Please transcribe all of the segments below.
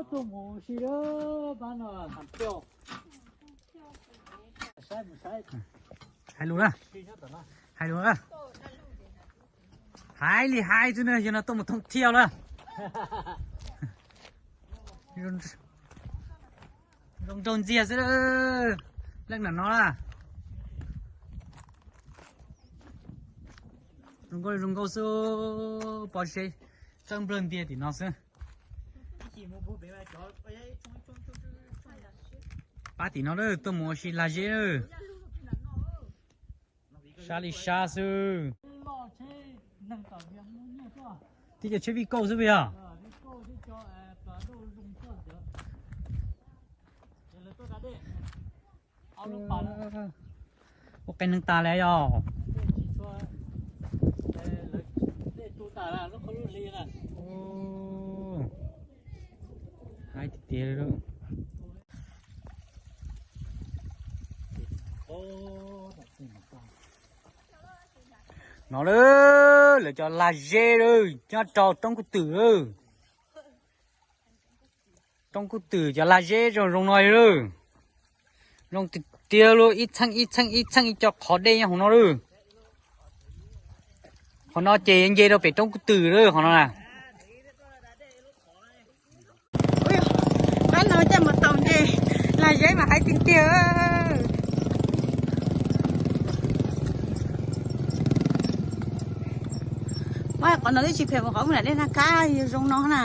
Tuaj mus si lawm pab no. Hais lus na, hais lus na. Hais li hais xwb na, yog no tuaj mus thoob thiaj lawm. Zoo nraug ntxiag xwb, leej nam no na. Zoo nkauj zoo nkauj xwb, pob zeb txawb nplawg ntiag tim no xwb. Pab tim no lawm, tuaj mus ua si lag zeb lawm. Sab li sab xwb. Tib co tsheb vij kauj xwb puas yog? Ua qee neeg tas lawm yog? Haib tiag tiag li. No lawm, lawv cov lag zeb lawm, nyob rau roob kub twm lawm. Roob kub twm cov lag zeb zoo zoo no li lawm. Zoo tiag tiag li, ib txheej ib txheej ib txheej ib co qhov dej nyob hauv no lawm. Qhov no ces nce rau pem roob kub twm lawm qhov no na. Pab no coj mus tau nce, lag zeb mas haib tiag tiag. Qhov no twb tsis phem, qhov mus nram dej Naj Khab yog zoo no na.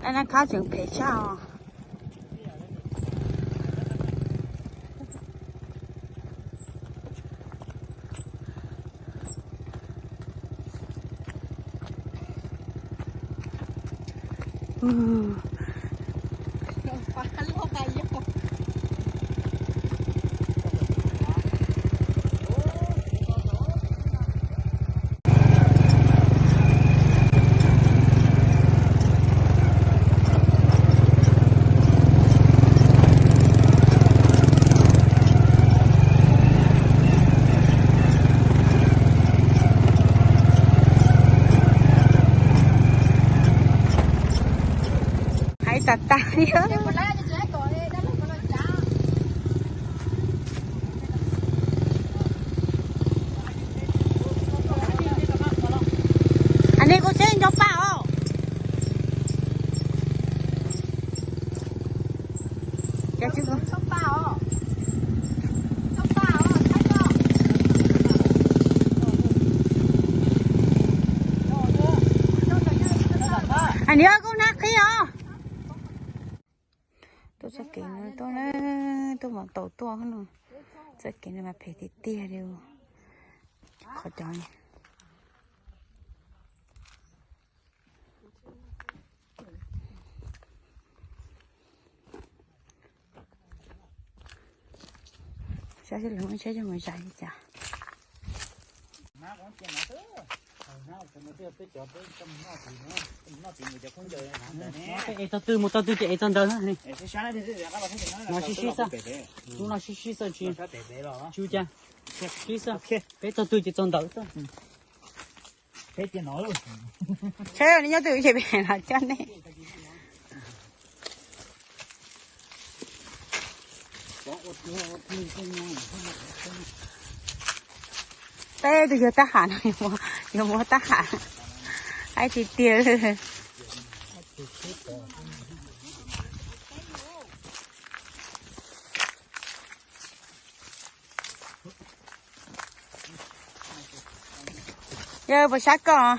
Dej Naj Khab tseem phem tshaj os. Haib tas tas li. Aw, nej kuj tsheb nco paj os. Aw, niam kuj nab qhib os. Tuaj txoj kev no tuaj na, tuaj mus tau tuaj no. Txoj kev no mas phem tiag tiag li. Qhov cov Saib seb lawv muaj tsheb coj mus zais li cas. Peb ev txog twg mus txog twg ces ev txog ntawd na. No sib sib xwb, lub no sib sib xwb tsis, tsis ua cas. Sib xwb, peb txog twg ces txog ntawd xwb. Seb neb nyob twg ces peb los coj neb. Peb tus yawg tab ham no, yawg muab tab ham, haib tiag tiag. Yawg puas sab koj?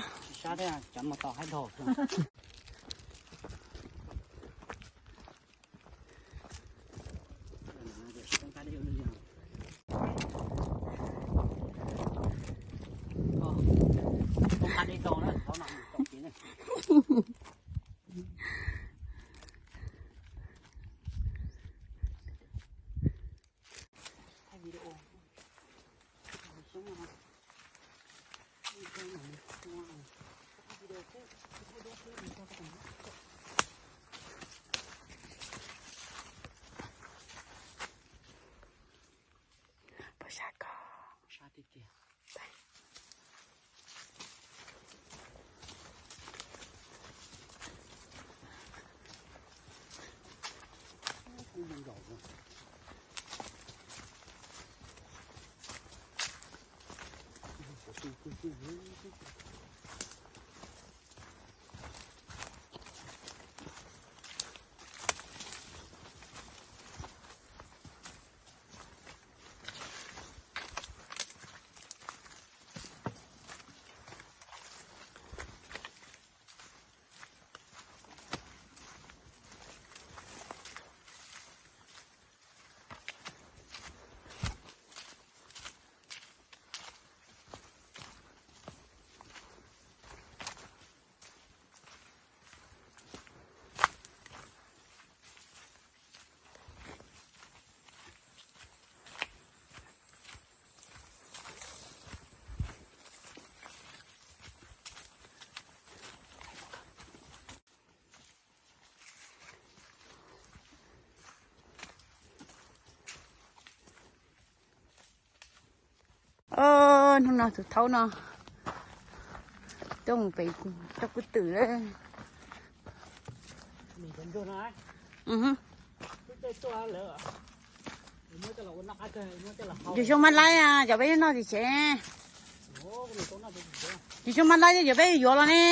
Hnub no tus thaub no tuaj mus pem rau kwv twm lawm. Yus xyoo mab laib cov peb noj tsis tseg. Yus xyoo mab laib cov peb yuav los ne.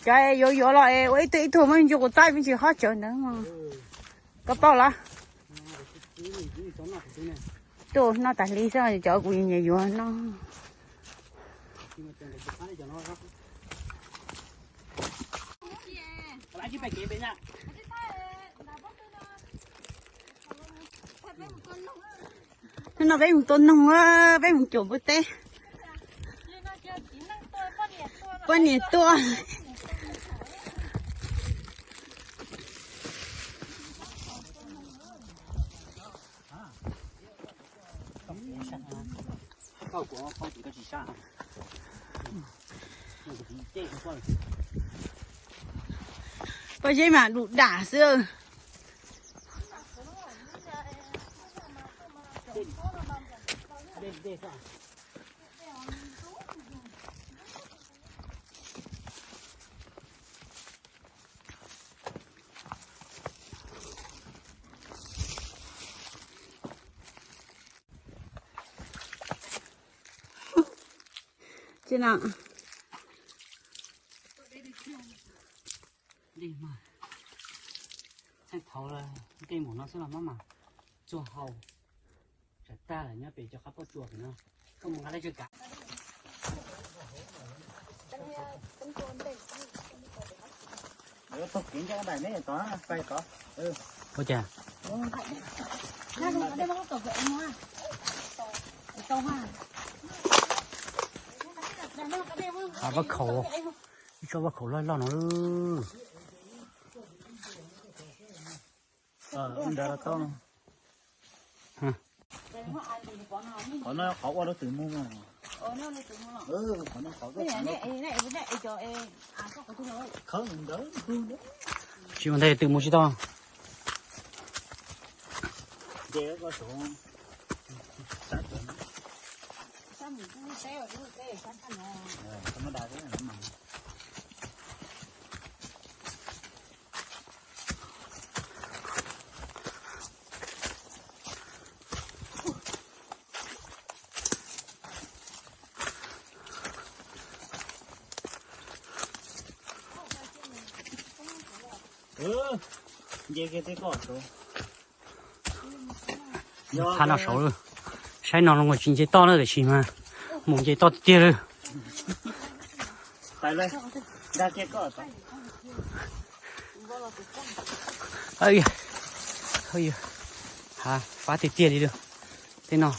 Cov yuav yuav los es ua ib tug ib tug muab ntsuj qus taib me ntsis hob tsawv ntawd. Koj paub los? Tuaj noj tas li xwb cov kuv nyiam yuav no. Hnub no peb mus tua noog, peb mus cuam npua teb. Poj niam tuaj. Pob zeb mas du dam xwb. Txheej thaud nqe mus no xwb los maj mam txua hau. Tsam tag lawm nyob pem cov qab pob tsuas pem no, koj mus nqa lej tsawg kav. Ua cas? Vaj khaum, ib tsob vaj khaum loj loj no. Qhov no qhov ua rau twm mus. Qhov no qhov ua rau twm mus. Tsis ua ntej twm mus tsis tau. Nce kiag tej koj saud. Txhab no saud, saib no los tsis nce toj na, tiam sis mas mus nce toj tiag tiag li. Ha, fab tiag tiag li lawm tej no.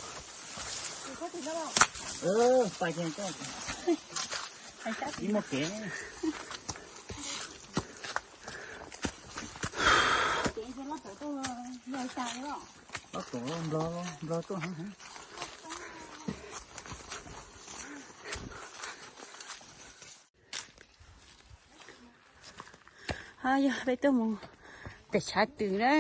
Yog peb tuaj mus pem tshav twm na.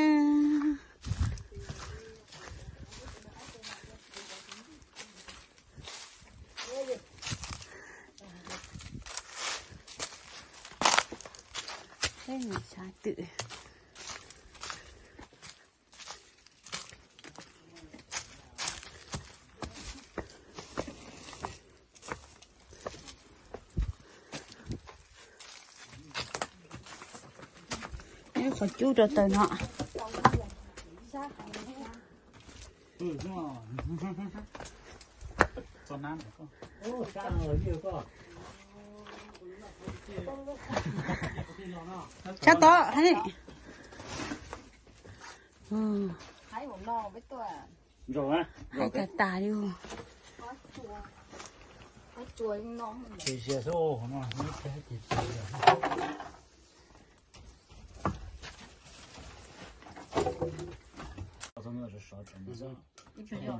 Tshav twm. Qhov cub rau taws no. Sab tod. Hais tas tas li.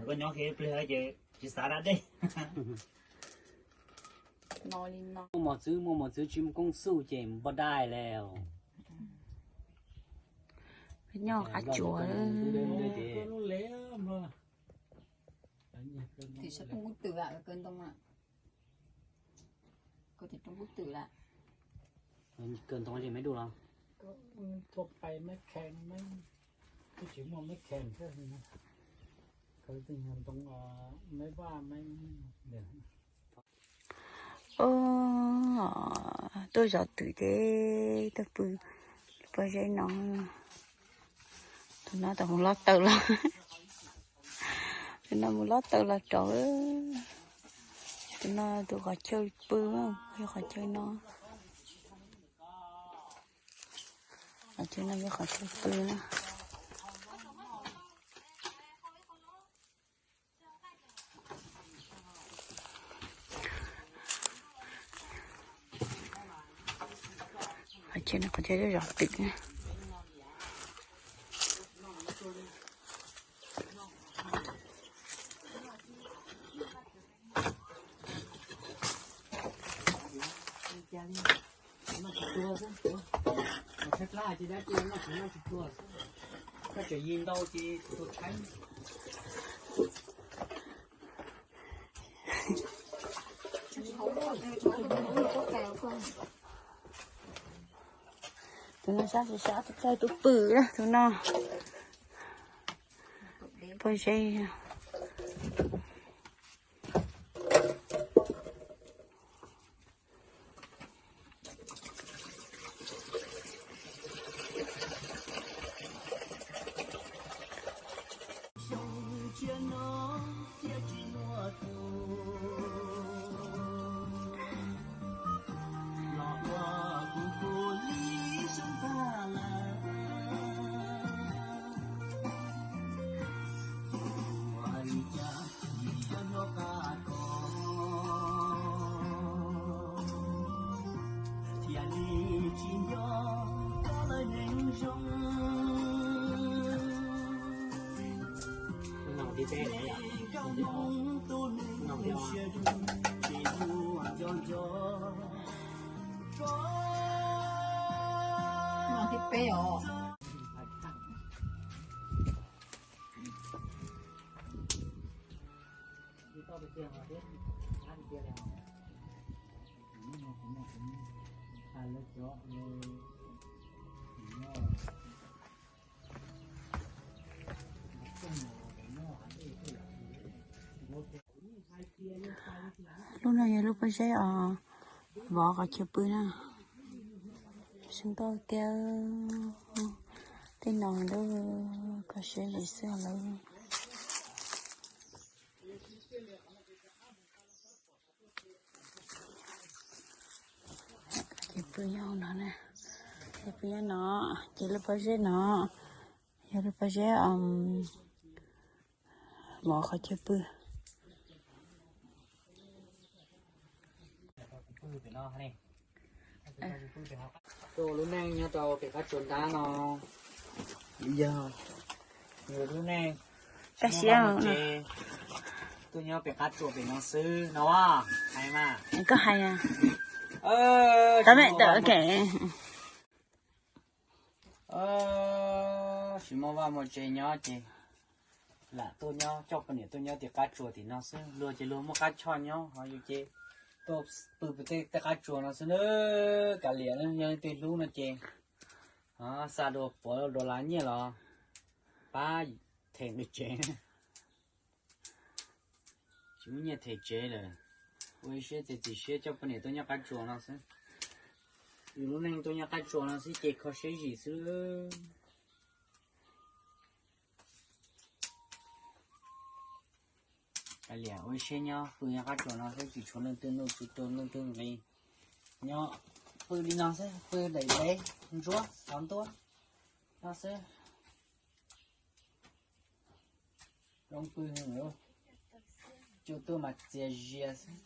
Koj nyob kiag ib pliag ces tsis xav da dej. Muaj mos txwv, muaj mos txwv tsis muaj koob xub ces npog dai lawm. Nyob qab tsuas. Tim sab roob kub twm lawm, kaw ntoo lawm. Kaw tim roob kub twm lawm. Kaw ntoo li maiv du los? Tua pais maiv khees, twb tsis muaj maiv khees thiab. Kaw ntoo maiv vaj maiv. Ub, tuaj zov twm ces tuaj pw pob zeb no. Tus no tau mus lob taw los, tus no mus lob taw los rau. Tus no tus qhov chaw pw, yog qhov chaw no. Qhov chaw no yog qhov chaw pw na. Qhov chaw no qhov chaw zov twm na. Tus no sab sab txaij tub pw, tus no pob zeb. Lub no yog lub pob zeb os, vov qhov chaw pw na. Sab npauj tiab, tej no lub kho siab zim xwb lawm. Ces pw nyob no na, ces pw nyob no, ces lub pob zeb no yog lub pob zeb mov qhov chaw pw. Tuaj ua lub neej nyob rau pem qab tsuas ntab no, yog yus lub neej, tab sis tuaj nyob pem qab tsuas pem no xwb no hais mas. Koj hais, tsis muaj vaj muaj tsev nyob ces lam tuaj nyob coj poj niam tuaj nyob tim qab tsuas tim no xwb. Luag ces luag muaj qab choj nyob, ho yus ces tuaj pw pem tej qab tsuas no xwb na. Kav liam, yog leej twg hlub no ces xa dua puav dua lav nyiaj los pab them nqi tsev. Tsis muaj nyiaj them tsev lawm, ua ib siab txiav txim siab coj poj niam tuaj nyob qab tsuas no xwb. Yus lub neej tuaj nyob qab tsuas no xwb ces kho siab zim xwb. Kav liam, ua ib siab nyob pw nyob qab tsuas no xwb, tsis tshuav leej twg nuj tsis tshuav leej twg nqi. Nyob pw li no xwb, pw daim dev ntsuab xov ntuab no xwb. Zoo pw, cua tuaj mas txias zias xwb.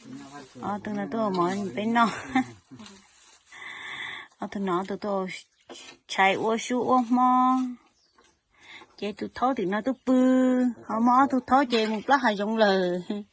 Nyob qab Ob tug no tuaj ua mov peb noj. Ob tug no ob tug tuaj tshais ua su ua hmo. Ces tus thaub tim no tuaj pw, ho muaj ob tug thaub ces mus plaub hav zoov lawm.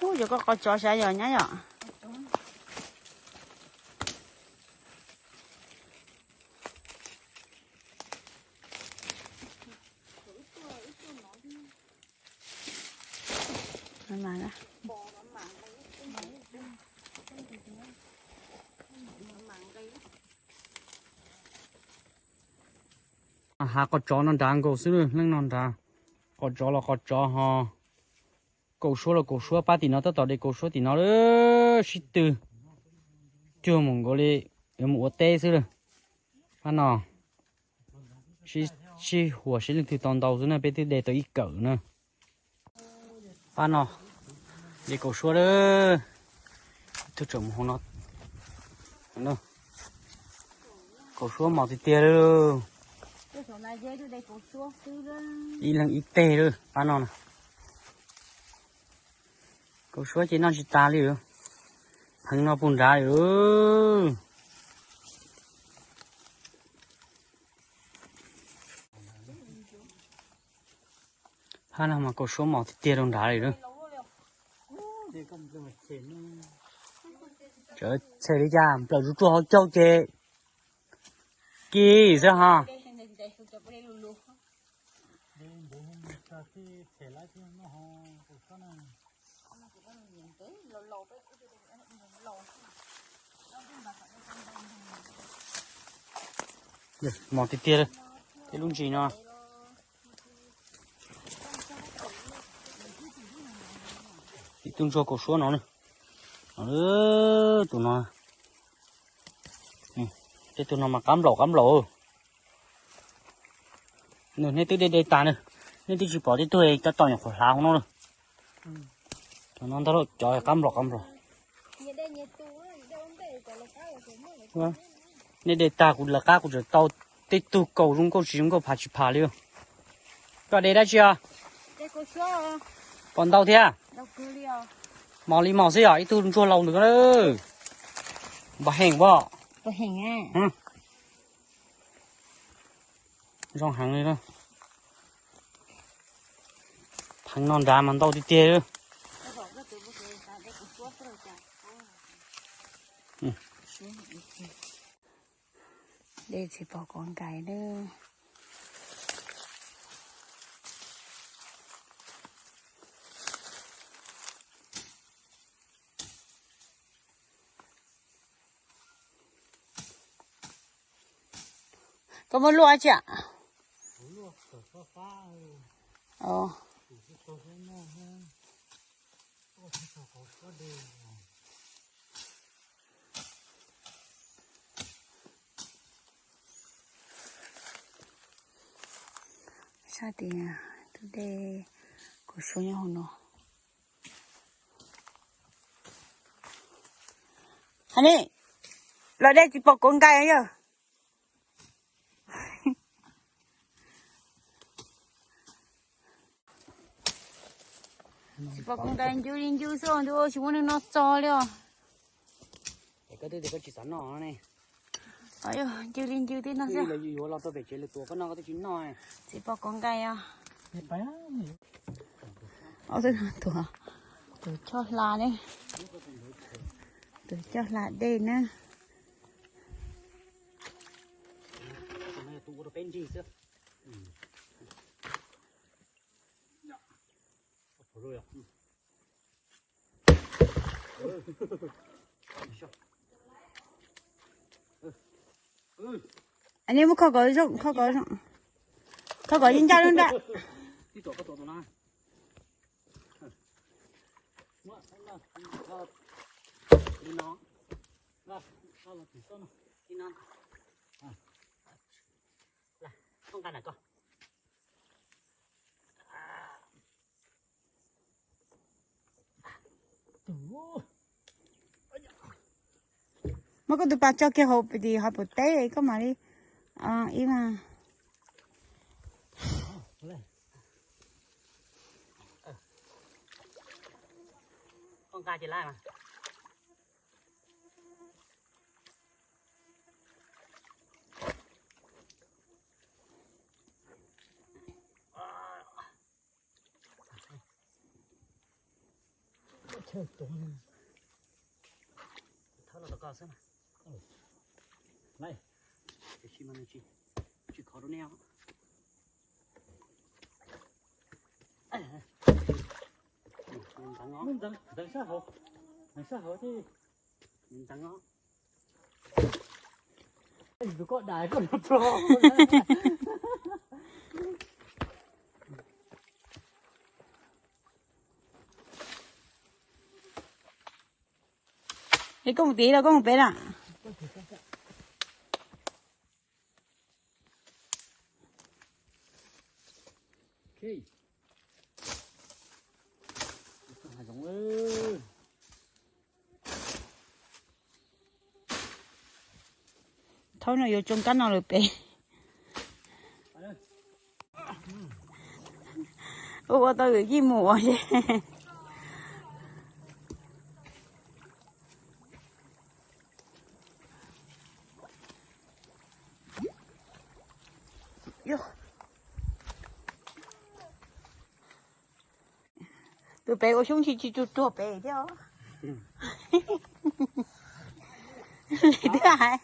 Ub, yog koj qos tsov sav yog nyab yom. Hav qos tsov no nrad nkaus xwb, leej no nrad. Qos tsov los qos tsov ho, kaus suab los kaus suab, pab tim no tab tom de kaus suab tim no, sib tw cuag mus nkaus li yuav mus ua teb xwb lawm. Pab no sib, sib huam sib leej twg tau ntau xwb na, peb twb de tau ib kawm na. Pab no de kaus suab lawm, ib tug tseem mus hauv no. Kaus suab mos tiag tiag lawm. Ib leeg ib teg lawm pab no na. Kaus suab ces noj tsis tas li, pheev no puag nrad li. Pab no mas kaus suab mos tiag tiag rau nrad li lawm. Tshem li cas nplawm tsuag tsuag hauv caug ces kis xwb ho. Mos tiag tiag, tej lub ntsis no. Ib tug ntsuag kaus suab no, tus no, tej tug no mas qab nplaum qab nplaum. Nws nej twb de de tas na, nej twb tsis pom tej tug cov tom nyuam qhuav hlav hauv no lawm. Cov no ntag lauj, cov qab nplaum qab nplaum. Nej de tag kuv lawv qab kuv tseem tau tej tug kaus zoo nkauj tsis zoo nkauj phav tsis phav li. Koj de dab tsi os? Pom ntau thiab. Mos li mos xwb yom, ib tug ntsuag laus ntawd. Npam heem pob. Zoo heev li. Pheev no nrad mas ntau tiag tiag li. De tsis pom kov nkais lawm. Koj muab luaj tsi? Sab tias tus dej kuv suav nyob hauv no. Hais ni, los dej tsis pom kuv nqaij yog. Tsis pom kuv nqaij, ncw li ncw xwb ntuj, tsis muaj neeg noj txog li os. Koj twb tias koj tsis xav noj ne. Ncw li ncw tib no xwb. Yuav los rau pem tsev lwm tus koj noj koj twb tsis noj. Tsis pom kuv nqaij os. Ob tug no tuav, tuav choj hla ne, tuav choj hla dej na. Nim muab kho kom zoo, kho kom zoo, kho kom yeej ncaj lub nrab. Muab koj tus pas tso kiag hauv tim hauv pus teb koj mam li ib mas. Thawb los rau koj xwb. Tsis khov rau nej os. Ntxeev sab hauv, ntxeev sab hauv thiab. Ntxeev os. Tus koj dais koj los tso. Es koj mus tid los koj mus pem na. Thaum no yuav tsoo kab no lawm pem. Ua ua tau yawm yij mus ua ces. Tus pem ua xyoob tsis tsis tsuag tsuag pem thiab os. Twb hais,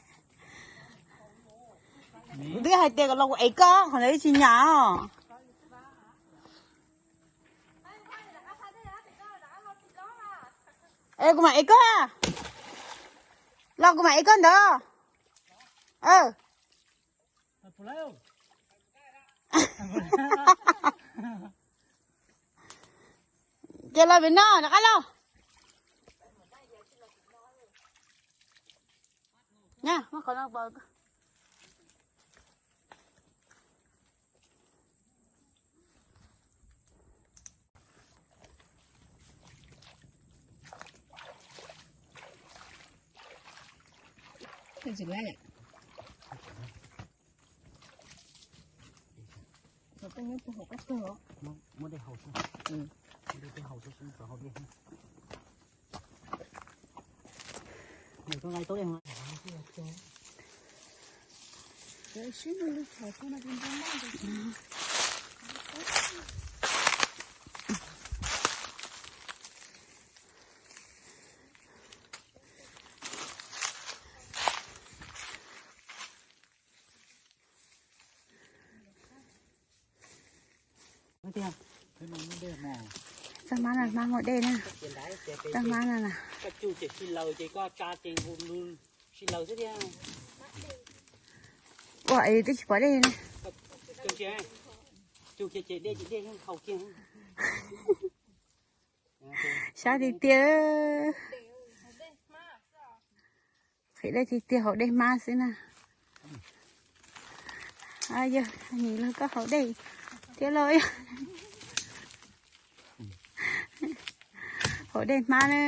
twb hais tias kom los kuv ev koj qhov ntawd tsis nyam os. Es kuv mam ev koj, los kuv mam ev koj ntawd. Ces los pem no rov qab los. Muab qhov no pov. Muab dej haus xwb, muab dej haus xwb, tsis haus dej. Txoj hmab no hmab muaj dej na. Txoj hmab no na. Sib laws xwb thiab. Ua es twb tsis pom dej ne. Sab tiag tiag. Qhim dej tiag tiag, haus dej hmab xwb na. Yog nim los koj haus dej thiab lauj. Haus dej hmab na.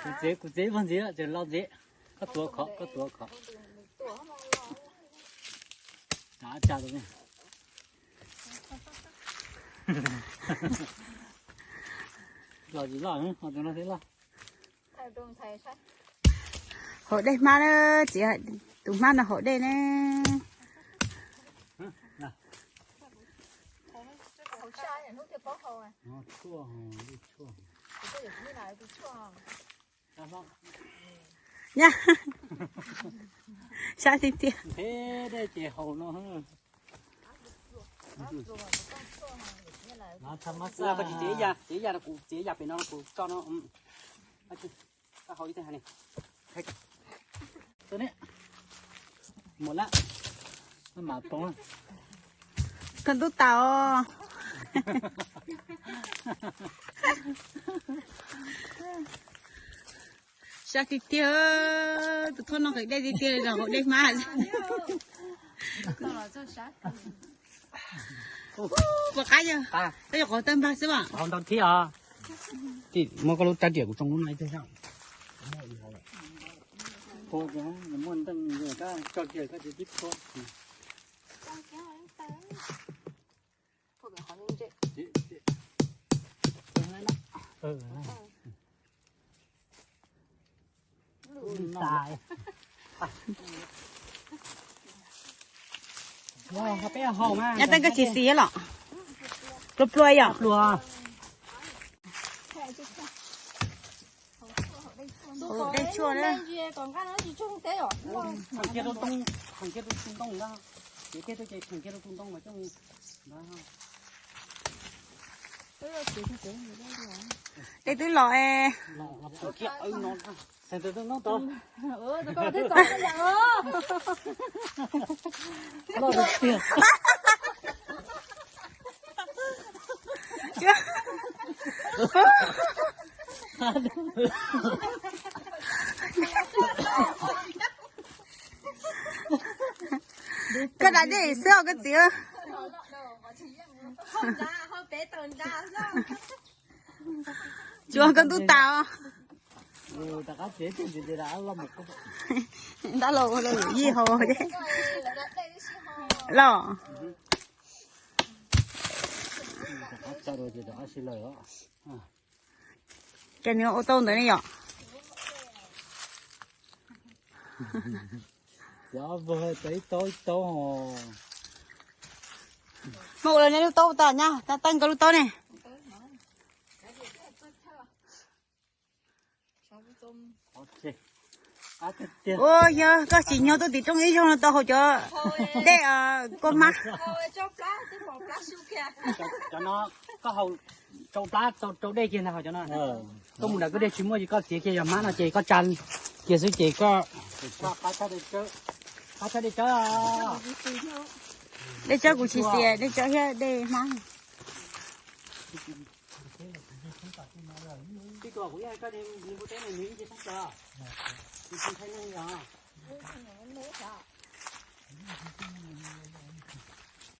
Kuv txiv, kuv txiv vaj ntxiv, tseem los ntxiv, koj tuav khov, koj tuav khov. Los tsis loj, tus no thiaj loj. Haus dej hmab na, txiv, tus hmab no haus dej ne. Nyab, sab tiag tiag. Koj tsis txiav ib yam, txiav ib yam, kuv txiav ib yam pem no kuv tso no. Koj haus ib teg ni. Mus lawm. Koj ntub tas os. Sab tiag tiag, tus thoj no qhwv dej tiag tiag, zoo haus dej hmab. Puas qab yog? Koj yuav qhov tawg npag xwb as. Qhov ntau thiab os. Muab koj lub rab riam kuv tsoo lub no ib teg saib. Muaj ntej koj tso kiag koj tsis tib thuab. Nyab Teeb, koj tsis xis los? Pluag pluag yom. Dej tshuaj na. Dej twb los es. Koj da dej xwb os koj txiv. Tsuav koj ntub tas os. Ntab los ua rau yawm yij haus thiab los. Ces nws ua tau ntawd ne yom. Muab ua los nej lub taub tas nyab, Teeb nkawd lub taub ne. Ua yog koj tsis nyob tuaj tim rooj ib zaug no tau haus cov dej kua hmab. Cov no koj haus rau plab rau dej kiag ntag, haus cov no. Koj mus nram koj dej tsis muaj ces koj txiav kiag yog hmab no ces koj tsa kiag xwb ces koj. Dej tsawb kuv tsis xiam, dej tsawb thiab dej hmab.